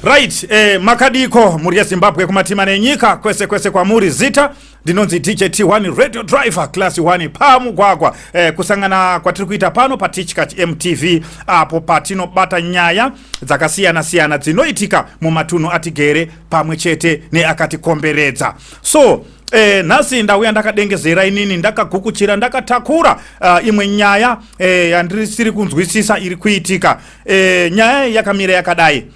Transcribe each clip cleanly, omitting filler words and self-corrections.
Right, makadiko mhuri yeZimbabwe kumatima nenyika kwese kwese kwamuri. Zita ndinonzi DJ T1 Radio Driver Class 1 pamugwagwa. Kusangana kwatiri kuita pano paTichkach MTV apo patinobata nyaya dzakasiyana siyana dzinoitika mumatunhu atigere pamwe chete neakatikomberedza. So nhasi ndauya ndakadengezera inini, ndakagukuchira, ndakatakura imwe nyaya yandirisiri kunzwisisa iri kuitika. Nyaya iyi yakamira yakadai.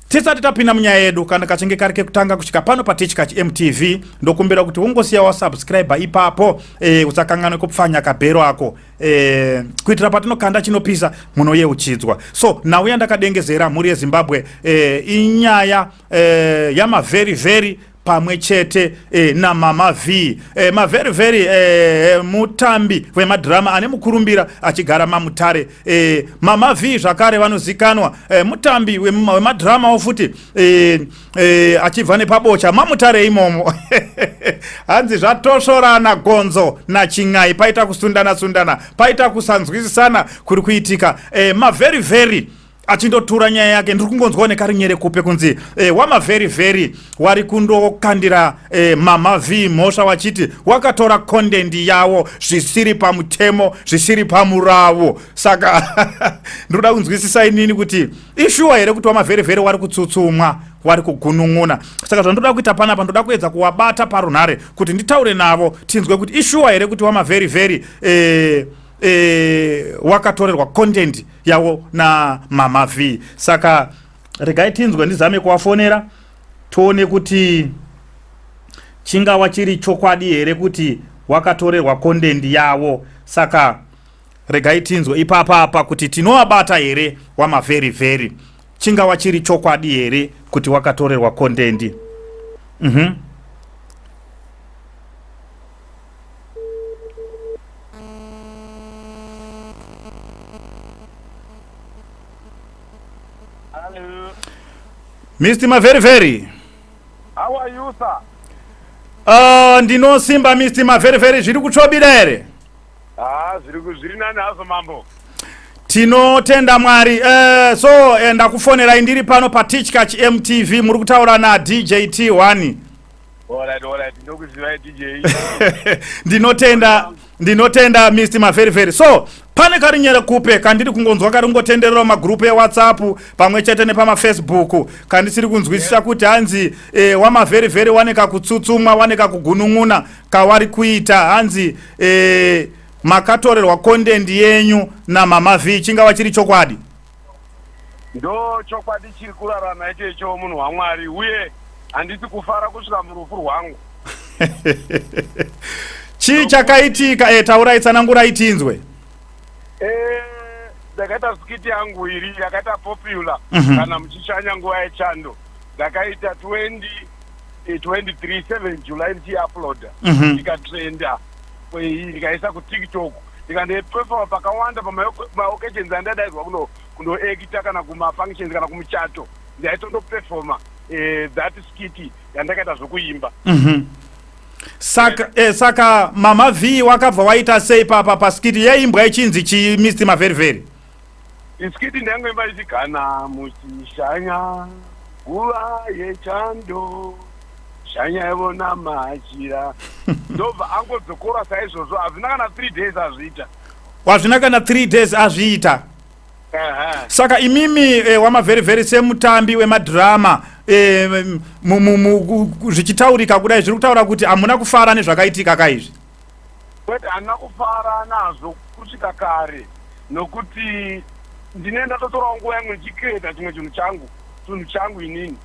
Tisati tapinda munyaya yedu, kana kachinge kari kekutanga kusvika pano paTichkach MTV, ndokumbira kuti ungosiya wasubscribe ipapo, usakanganwe kupfanya kabhero ako, kuitira patinokanda chinopisa munoyeuchidzwa. So nauya ndakadengezera mhuri yeZimbabwe, inyaya yamavery very pamwe chete naMama V. Mavery very mutambi wemadhirama ane mukurumbira achigara maMutare. Mama V zvakare vanozikanwa, mutambi wemadhiramawo futi, achibva nepaBocha maMutare imomo. Hanzi zvatosvorana gonzo nachin'ai, paita kusundana sundana, paita kusanzwisisana kuri kuitika. Mavery very achindotura nyaya yake, ndiri kungonzwawo nekarinyere kupe kunzi wamavery very wari kundokandira Mama V mhosva, wachiti wakatora content yavo zvisiri pamutemo, zvisiri pamuravo. Saka ndinoda kunzwisisa inini kuti ishuwa here kuti wamavery very wari kutsutsumwa, wari kugunun'una. Saka zvandoda kuita panapa, ndoda kuedza kuwabata parunhare kuti nditaure navo, tinzwe kuti ishuwa here kuti wamavery very wakatorerwa content yavo naMama V. Saka regai tinzwe, ndizame kuvafonera, tione kuti chingava chiri chokwadi here kuti wakatorerwa content yavo. Saka regai tinzwe ipapapa kuti tinovabata here wamavery very, chingava chiri chokwadi here kuti wakatorerwa content. Hello. Mr. Mavery Very. How are you, sir? Ndinosimba Mr. Mavery Very, zviri kutsvobira here? Ah, zviri nani hazvo, mambo. Tinotenda Mwari. So ndakufonerai ndiri pano paTichkach MTV, muri kutaura naDJ T1. All right, ndokuzivai, DJ. Ndinotenda, ndinotenda Mr. Mavery Very. So pane karinyere kupe kandiri kungonzwa kari kungotenderera magurupu eWhatsApp pamwe chete nepamaFacebook, kandisiri kunzwisisa kuti hanzi wamavery very wane kakutsutsumwa, wane kakugunun'una kawari kuita. Hanzi makatorerwa content yenyu naMama V. Chingava chiri chokwadi? Ndo chokwadi chiri kurarama ichecho, munhu waMwari, uye handisi kufara kusvika murufu rwangu. Chii chakaitika? Taurai, tsanangurai tinzwe. Ndakaita skit yangu iri yakaita popular kana muchishanya nguva yechando. Ndakaita 20 23 7 July ndichiuploada, ndikatrenda, ndikaisa kuTikTok, ndikandoperforma pakawanda pamaoccasions andadaidzwa kundoacta kana kumafunctions kana kumuchato, ndaitondoperforma that skit yandakaita zvokuimba. Saka Mama V wakabva waita sei papa paskit yaimbwa ichinzi chii, Mr. Mavery Very? Iskit ndangoimba ichi: "Kana muchishanya nguva yechando, shanyaivo machira." Ndobva angodzokora saizvozvo. Hazvina kana 3 days azviita. Wazvina kana 3 days azviita? Aha. Saka imimi wamavery very, semutambi wemadhirama, zvichitaurika kudai, zviri kutaura kuti hamuna kufara nezvakaitika kaizvi? Kwete, handina kufara nazvo kusvika kare, nokuti ndine ndatotorawo nguva yangu ndichicreata chimwe chinhu changu inini.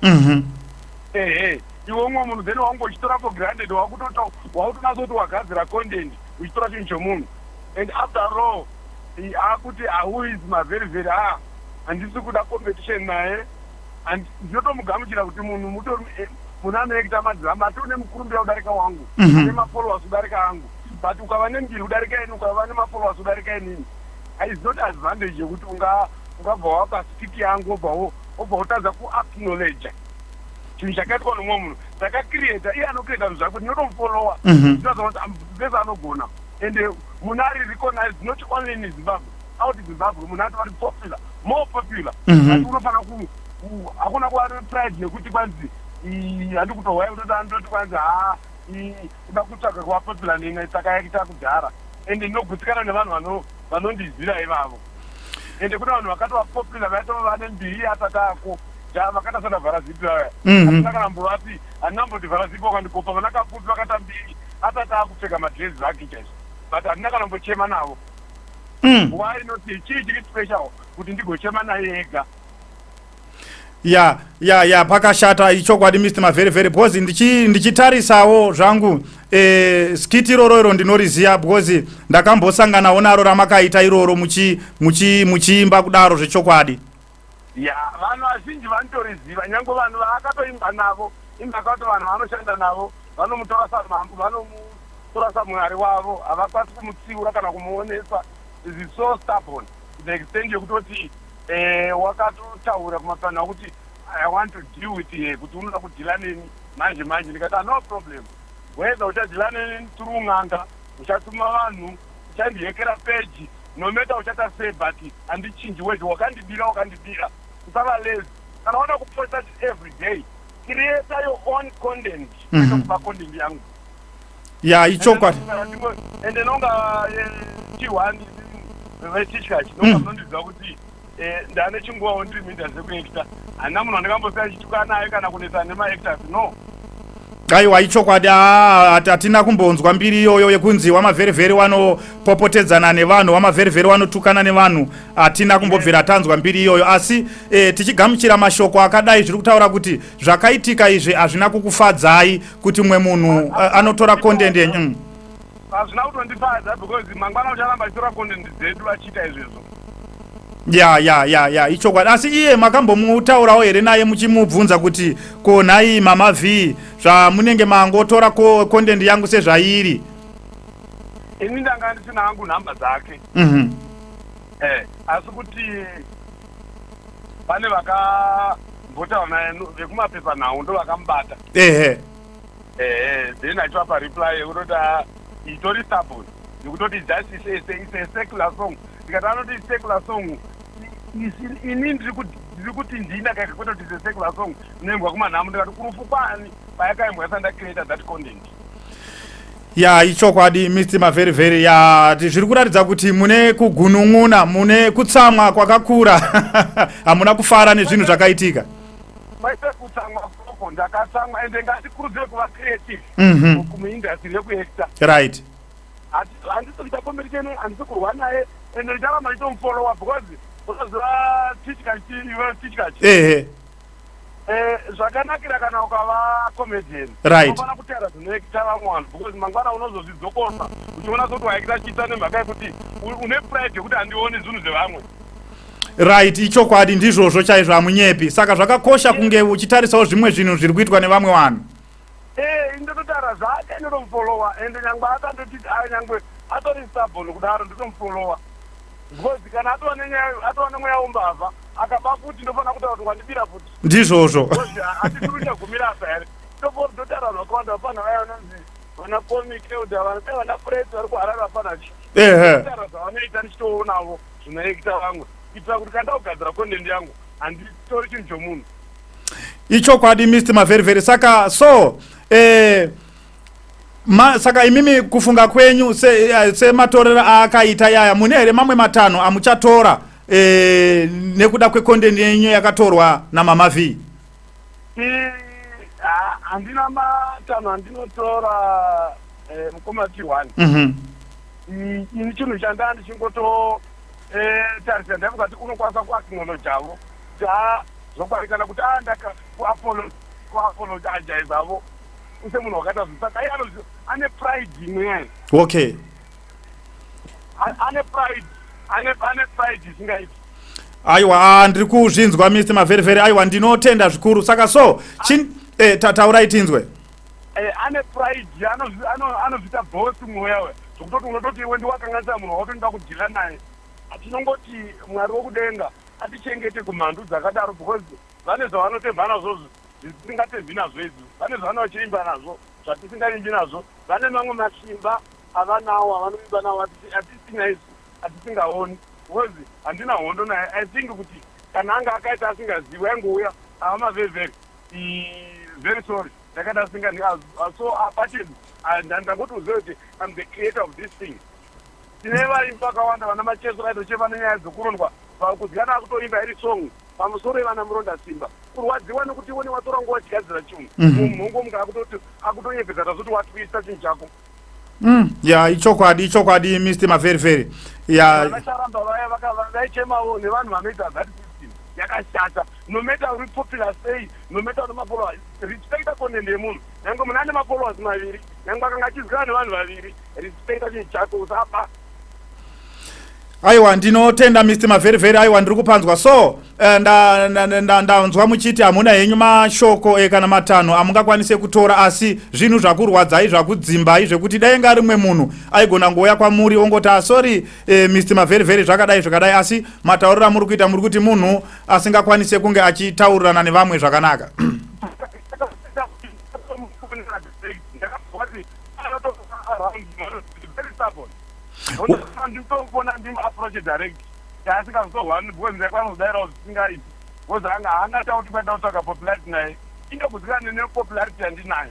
Ehe, iwe umwe munhu then wangu uchitora for granted, wakutonatsa kuti wagadzira content uchitora chinhu chomunhu, and after all akuti who is Mavery Very? Ah, handisi kuda competition naye and ndinotomugamuchira kuti munhu mutori munhu anoekita madhirama atone mukurumbira kudarika wangu, ane mafollowers kudarika angu, but ukava nembiri kudarika ini, ukava nemafollowers kudarika inini, is not advantage yekuti ungabva wapa skit yangu, wobva wotadza kuacknowledge chinhu chakaitwa nomumwe munhu ndakacreata. Iye anocreata zvinhu zvake, ndinotomufollowa. Ndinoziva kuti vese anogona, and munhu ari recognized not only in Zimbabwe, out Zimbabwe, munhu atori popular, more popular. But unofanira Hakuna kuva nepride yekuti kwanzi handi kutohwai kutoti andoti kwanzi ha, kuda kutsvaga kuva popular nina saka yaita kudhara. Ende ndinogutsikana nevanhu vanondizira ivavo. Ende kune vanhu vakatova popular, vaitova vane mbiri asati ako, vakaita sana Vharazipi vaya. Handina kana mbovati, handina mboti Vharazipi wakandikopa. Vana Kapfupi vakaita mbiri asati akupfeka madresi ake chaizvo, but handina kana mbochema navo. Why not? Chii chiri special kuti ndigochema naye ega? Ya, pakashata, ichokwadi, Mr Mavherivheri, because ndichitarisawo zvangu skit iroro iro ndinoriziya because ndakambosanganawo naro ramakaita iroro muchiimba kudaro zvechokwadi. Ya, vanhu vazhinji vanotoriziva, nyange vanhu vaakatoimba navo, imhaka kuti vanhu vanoshanda navo vanomutora samambo, vanomutora samwari wavo, havakwanisi kumutsiura kana kumuonesa. Is so stubborn to the extent yekutoti wakatotaura kumapanhu kuti, "I want to deal with her," kuti unoda kudeala neni manje manje. Ndikati, "No problem, whether uchadeala neni through n'anga, uchatuma vanhu, uchandihekera page, no matter uchata sei, but handichinji wezvo. Wakandibira, wakandibira." Usava lazy. Kana wada kuposta every day, create your own content, kuba content yangu. Ya, ichokwadi. Ende nonga chihwani veTichkachi nonga munondiziva kuti ndane chinguvawo ndiri muindustry yekuacta. Handina munhu wandingambosiya ndichituka naye kana kunetsana nemaactors, no. Aiwa, ichokwadi. Hatina kumbonzwa mbiri iyoyo yekunzi waMavherivheri wanopopotedzana nevanhu, waMavherivheri wanotukana nevanhu. Hatina kumbobvira tanzwa mbiri iyoyo. Asi tichigamuchira mashoko akadai, zviri kutaura kuti zvakaitika izvi hazvina kukufadzai, kuti mumwe munhu anotora content yenyu. Hazvina kutondifadza because mangwana ucharamba achitora content dzedu achiita izvezvo. Ya, ichokwadi. Asi iye makambomutaurawo here naye muchimubvunza kuti, "Ko nhai Mama V, zvamunenge mangotora content yangu sezvairi?" Ini ndanga ndisina hangu nhamba dzake. Asi kuti pane vakambotaura naye vekumapepa nhau, ndo vakamubata. Ehe, then achivapa reply yekutoti, "Ah, itori stubborn yekutoti just is a secular song." Ndikati, "Anoti secular song, ini ndiri kuti ndini akaika, kwete kuti is a secular song inoimbwa kumanhamo." Ndikati, "Kurufu kwani payakaimbwa isati ndacreata that content?" Ya, ichokwadi, Mr Mavherivheri. Ya, zviri kuratidza kuti mune kugunun'una, mune kutsamwa kwakakura, hamuna kufara nezvinhu zvakaitika. Maita kutsamwa koko, ndakatsamwa. Ende ngatikurudzire kuva creative kumuindustry yekuacta. Handisi kuita competition, handisi kurwa naye, ende ndicharamba ndichitomufolowa because unoziva Tichkachi, iwe Tichkachi. Zvakanakira kana ukava comedian, unofana kutaura zvinoacta vamwe vanhu because mangwana unozozvidzokosa uchiona sekuti waacta chiita nemhaka yekuti une pride yekuti handioni zvinhu zvevamwe. Right, ichokwadi, ndizvozvo chaizvo, hamunyepi. Saka zvakakosha kunge uchitarisawo zvimwe zvinhu zviri kuitwa nevamwe vanhu. Ndototaura zvake, ndotomufolowa. Ende nyangwe akandoti, nyangwe atori stubborn kudaro, ndotomufolowa because kana atova nenyaya, atova nemweya wombavha, akaba futi, ndofanira kutaura kuti wandibira futi. Ndizvozvo. Because handisi kuchagumira apa here? Ndotaura vanhu vakawanda, vafana vaya vanonzi vana Comic Elder, vana vana Press vari kuHarare, vafana taura zvavanoita, ndichitoonavo zvinoita vamwe, kuitira kuti kana ndakugadzira content yangu, handitori chinhu chomunhu. Ichokwadi, Mr Mavherivheri. Saka so saka imimi kufunga kwenyu, sematorero aakaita yaya, mune here mamwe matanho amuchatora nekuda kwecontent yenyu yakatorwa naMama V? Handina matanho andinotora, mukoma T1. Ini chinhu chandaa ndichingoto tarisa, ndaifunga kuti unokwanisa kuacknowledgeavo kuti a zvokwadi, kana kuti a ndaka kuapologizavo semunhu wakaita zvinhu. Saka iye ane pride imwe. Ane pride, ane pride isingaiti. Aiwa, ndiri kuzvinzwa, Mr Mavherivheri. Aiwa, ndinotenda zvikuru. Saka so taurai tinzwe. Ane pride, anozviita boss mwewe, zvokutoti unototi iwe ndiwakanganisa munhu wautonoda kudeala naye. Tinongoti Mwari wokudenga atichengete kumhandu dzakadaro because vane zvavanotemba nazvo zvitisingatembi nazvo izvi, vane zvavano vachiimba nazvo zvatisingaimbi nazvo, vane mamwe masimba avanawo avanoimba nawo atisina isu, atisingaoni, because handina hondo naye. I think kuti Kana anga akaita asingazivi, aingouya ava mavhevheri, very sorry, ndakaita asinga. So apacheni ndangoti uzive kuti I'm the creator of this thing. Tine vaimbi vakawanda, vana Macheso vaitochema nenyaya dzekurondwa, kuzikana akutoimba iri song pamusoro yevana Muronda Simba, kurwadziwa nekuti iwone watora nguva uchigadzira chinhu. Mumhongo muka akutoti akutonyepedza tazoti watwista chinhu chako. Ya, ichokwadi, ichokwadi, Mr Maveriveri, ya. Vanacharamba vaya vaichemawo nevanhu vanoita that system yakashata. No matter uri popular sei, no matter une mafollowers, respecta content yemunhu. Nyange munhu ane mafollowers maviri, nyange akanga achizikana nevanhu vaviri, respecta chinhu chako, usaba. Aiwa, ndinotenda, Mr Maveriveri. Aiwa, ndiri kupanzwa. So ndanzwa muchiti hamuna henyu mashoko kana matanho amungakwanise kutora, asi zvinhu zvakurwadzai, zvakudzimbai, zvekuti dai nga rimwe munhu aigona ngouya kwamuri ongoti, "Ah, sorry, Mr Maveriveri, zvakadai zvakadai," asi matauriro amuri kuita, muri kuti munhu asingakwanise kunge achitaurirana nevamwe zvakanaka. Ndakabva kuti very stubborn, nditofona ndimuapproach direct, asingazotorwani, because ndaikwanisa kudairawo zvisingaiti, because anga haangataura kuti kwaida kutsvaga popularity naye, ingagutsikane nepopularity yandinayo.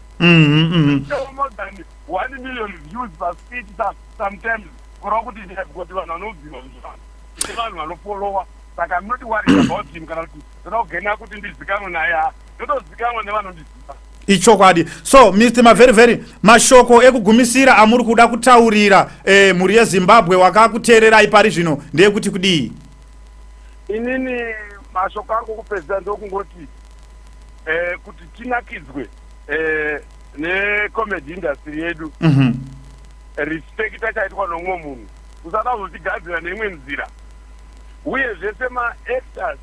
More than 1 million views paspeech sometimes, kureva kuti kuti vanhu vanoziva zvinhu, vanhu vanofollowa. Saka I'm not worried about him, kana kuti ndoda kugena kuti ndizikanwe naye. Ndotozikanwa nevanondiziva. Ichokwadi. So Mr Maveriveri, mashoko ekugumisira amuri kuda kutaurira mhuri yeZimbabwe wakakuteererai pari zvino ndeyekuti kudii? Inini mashoko angu okupedzisa ndokungoti kuti tinakidzwe necomedy industry yedu, respecta chaitwa nomumwe munhu, usada kuzochigadzira neimwe nzira. Uyezve semaactors,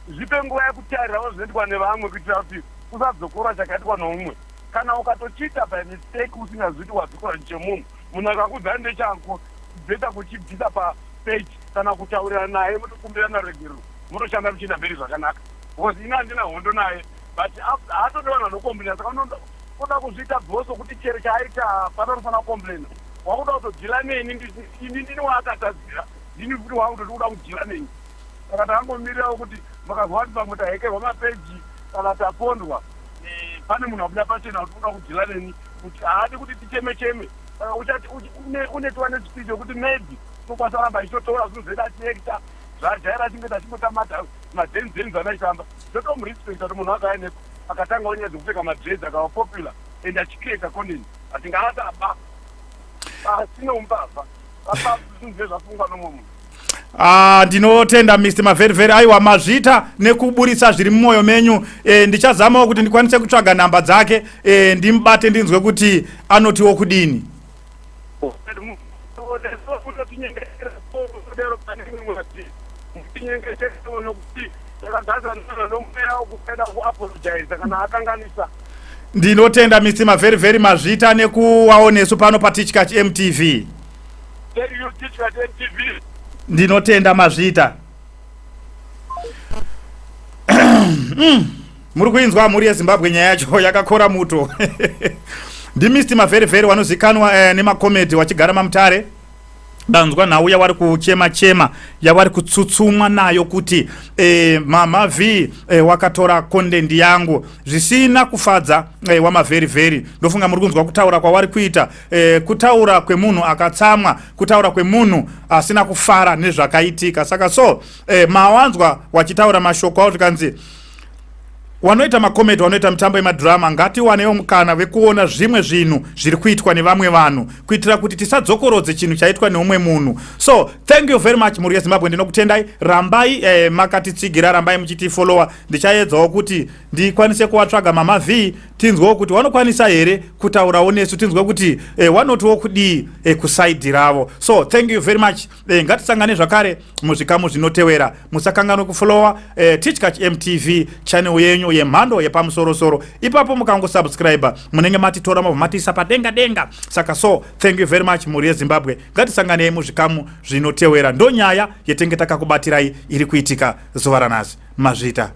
zvipe nguva yekutarirawo zvinoitwa nevamwe, kuitira kuti usadzokora chakaitwa noumwe. Kana ukatochiita by mistake, usingazivi kuti wadzokora chemunhu, munhu akakudza ndechako, better kuchibvisa papage kana kutaurira naye, motokumbirana regerero, motoshanda muchienda mberi zvakanaka, because ini handina hondo naye, but haatodi vanhu vanocomplaina. Saka unoda kuzviita boss wekuti chero chaaita hapana unofanira kucomplaina, wakuda kutodeala neni. Ini ndini waakatadzira, ndini futi wakutoti kuda kudeala neni. Saka takangomirirawo kuti makazwa kuti pamwe tahackerwa mapeji kana tapondwa, pane munhu abuda pachena kuti uda kudeala neni, kuti haadi kuti ticheme cheme. Saka uchati unetova nespeech yekuti maybe unokwanisa kuramba achitotora zvinhu zvedu, achiacta zvajaira, achingoita achingota madhenzeni anaitamba. Ndotomurespecta kuti munhu akauya neko akatangawo nyaya dzekupfeka madress, akava popular and achicreata content, but ngaasaba asine umbavha, apa zvinhu zvezvafungwa nomumwe munhu. Ah, ndinotenda, Mr Maveriveri. Aiwa, mazvita nekuburitsa zviri mumwoyo menyu. Ndichazamawo kuti ndikwanise kutsvaga nhamba dzake, ndimubate, ndinzwe kuti anotiwo kudini. Kudero pane imwe mutinyengeterewo, nokuti takagadzana nomweya wokupeda kuapologiza kana akanganisa. Ndinotenda, Mr Maveriveri. Mazvita nekuwawo nesu pano paTichkach MTV. Thank you, Tichkach MTV. Ndinotenda, mazvita. Muri kuinzwa, mhuri yeZimbabwe, nyaya yacho yakakora muto. NdiMr Maveriveri wanozikanwa nemacomedy, wachigara maMutare. Ndanzwa nhau yavari kuchema chema, yavari kutsutsumwa nayo kuti Mama V wakatora content yangu zvisina kufadza waMaveriveri. Ndofunga muri kunzwa kutaura kwavari kuita, kutaura kwemunhu akatsamwa, kutaura kwemunhu asina kufara nezvakaitika. Saka so mawanzwa wachitaura mashoko avo, zvikanzi wanoita macomedy, wanoita mitambo yemadhirama, ngatiwanewo mukana vekuona zvimwe zvinhu zviri kuitwa nevamwe vanhu, kuitira kuti tisadzokorodze chinhu chaitwa neumwe munhu. So thank you very much, mhuri yeZimbabwe. Ndinokutendai, rambai makatitsigira, rambai muchitifollowa. Ndichaedzawo kuti ndikwanise kuvatsvaga Mama V, tinzwewo kuti vanokwanisa here kutaurawo nesu, tinzwe kuti vanotiwo kudii kuside ravo. So thank you very much. Ngatisangane zvakare muzvikamu zvinotewera. Musakanganwe kufollowa Tichkach MTV, channel yenyu yemhando yepamusorosoro. Ipapo mukangosubscribe, munenge matitora, mabva matiisa padenga denga. Saka so thank you very much, mhuri yeZimbabwe. Ngatisanganei muzvikamu zvinotewera. Ndo nyaya yetenge takakubatirai iri kuitika zuva ranhasi. Mazvita.